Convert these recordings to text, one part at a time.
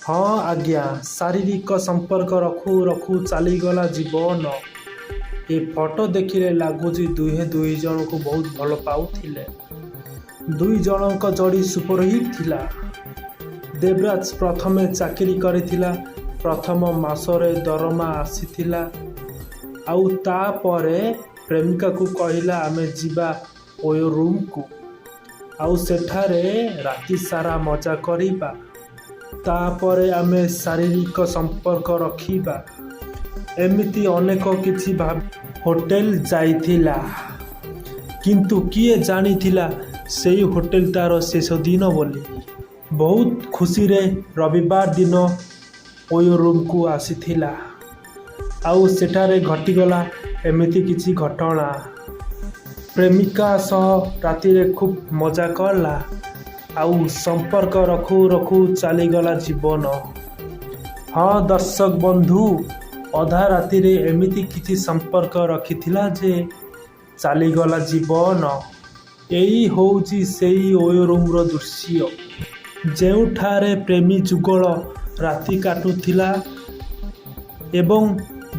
ହଁ ଆଜ୍ଞା, ଶାରୀରିକ ସମ୍ପର୍କ ରଖୁ ରଖୁ ଚାଲିଗଲା ଜୀବନ। ଏ ଫଟୋ ଦେଖିଲେ ଲାଗୁଛି ଦୁହେଁ ଦୁଇ ଜଣଙ୍କୁ ବହୁତ ଭଲ ପାଉଥିଲେ। ଦୁଇ ଜଣଙ୍କ ଯୋଡ଼ି ସୁପରହିଟ୍ ଥିଲା। ଦେବରାଜ ପ୍ରଥମେ ଚାକିରି କରିଥିଲା। ପ୍ରଥମ ମାସରେ ଦରମା ଆସିଥିଲା ଆଉ ତାପରେ ପ୍ରେମିକାକୁ କହିଲା, ଆମେ ଯିବା ଓୟୋ ରୁମକୁ ଆଉ ସେଠାରେ ରାତି ସାରା ମଜା କରିବା। ତାପରେ ଆମେ ଶାରୀରିକ ସମ୍ପର୍କ ରଖିବା। ଏମିତି ଅନେକ କିଛି ଭାବି ହୋଟେଲ ଯାଇଥିଲା। କିନ୍ତୁ କିଏ ଜାଣିଥିଲା ସେଇ ହୋଟେଲ ତାର ଶେଷ ଦିନ ବୋଲି। ବହୁତ ଖୁସିରେ ରବିବାର ଦିନ ଓୟୋ ରୁମକୁ ଆସିଥିଲା ଆଉ ସେଠାରେ ଘଟିଗଲା ଏମିତି କିଛି ଘଟଣା। ପ୍ରେମିକା ସହ ରାତିରେ ଖୁବ୍ ମଜା କଲା ଆଉ ସମ୍ପର୍କ ରଖୁ ରଖୁ ଚାଲିଗଲା ଜୀବନ। ହଁ ଦର୍ଶକ ବନ୍ଧୁ, ଅଧା ରାତିରେ ଏମିତି କିଛି ସମ୍ପର୍କ ରଖିଥିଲା ଯେ ଚାଲିଗଲା ଜୀବନ। ଏଇ ହେଉଛି ସେଇ ଓୟୋ ରୁମର ଦୃଶ୍ୟ, ଯେଉଁଠାରେ ପ୍ରେମୀ ଯୁଗଳ ରାତି କାଟୁଥିଲା ଏବଂ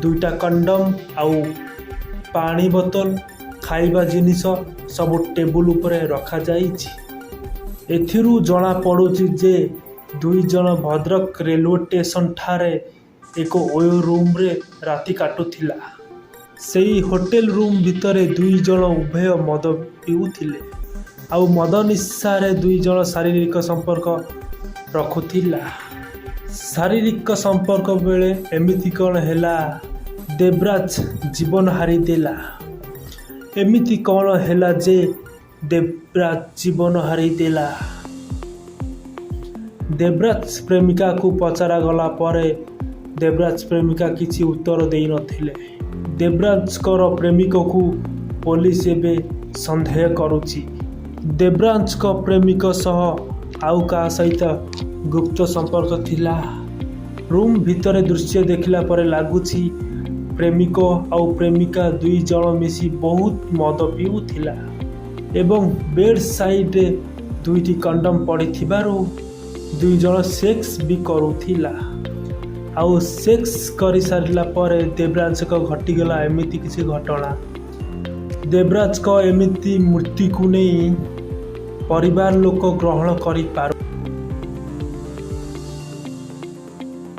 ଦୁଇଟା କଣ୍ଡମ ଆଉ ପାଣି ବୋତଲ, ଖାଇବା ଜିନିଷ ସବୁ ଟେବୁଲ ଉପରେ ରଖାଯାଇଛି। ଏଥିରୁ ଜଣାପଡ଼ୁଛି ଯେ ଦୁଇ ଜଣ ଭଦ୍ରକ ରେଲୱେ ଷ୍ଟେସନ ଠାରେ ଏକ ଓୟୋ ରୁମରେ ରାତି କାଟୁଥିଲା। ସେଇ ହୋଟେଲ ରୁମ ଭିତରେ ଦୁଇ ଜଣ ଉଭୟ ମଦ ପିଉଥିଲେ ଆଉ ମଦ ନିଶାରେ ଦୁଇ ଜଣ ଶାରୀରିକ ସମ୍ପର୍କ ରଖୁଥିଲା। ଶାରୀରିକ ସମ୍ପର୍କ ବେଳେ ଏମିତି କ'ଣ ହେଲା, ଦେବରାଜ ଜୀବନ ହାରିଦେଲା। ଏମିତି କ'ଣ ହେଲା ଯେ ଦେବରାଜ ଜୀବନ ହାରିଦେଲା? ଦେବରାଜ ପ୍ରେମିକାକୁ ପଚରାଗଲା ପରେ ଦେବରାଜ ପ୍ରେମିକା କିଛି ଉତ୍ତର ଦେଇନଥିଲେ। ଦେବରାଜଙ୍କର ପ୍ରେମିକକୁ ପୋଲିସ ଏବେ ସନ୍ଦେହ କରୁଛି। ଦେବରାଜଙ୍କ ପ୍ରେମିକ ସହ ଆଉ କାହା ସହିତ ଗୁପ୍ତ ସମ୍ପର୍କ ଥିଲା? ରୁମ୍ ଭିତରେ ଦୃଶ୍ୟ ଦେଖିଲା ପରେ ଲାଗୁଛି ପ୍ରେମିକ ଆଉ ପ୍ରେମିକା ଦୁଇ ଜଣ ମିଶି ବହୁତ ମଦ ପିଉଥିଲା ଏବଂ ବେଡ୍ ସାଇଡ୍ରେ ଦୁଇଟି କଣ୍ଡମ ପଡ଼ିଥିବାରୁ ଦୁଇ ଜଣ ସେକ୍ସ ବି କରୁଥିଲା। ଆଉ ସେକ୍ସ କରିସାରିଲା ପରେ ଦେବରାଜଙ୍କ ଘଟିଗଲା ଏମିତି କିଛି ଘଟଣା। ଦେବରାଜଙ୍କ ଏମିତି ମୃତ୍ୟୁକୁ ନେଇ ପରିବାର ଲୋକ ଗ୍ରହଣ କରିପାରୁ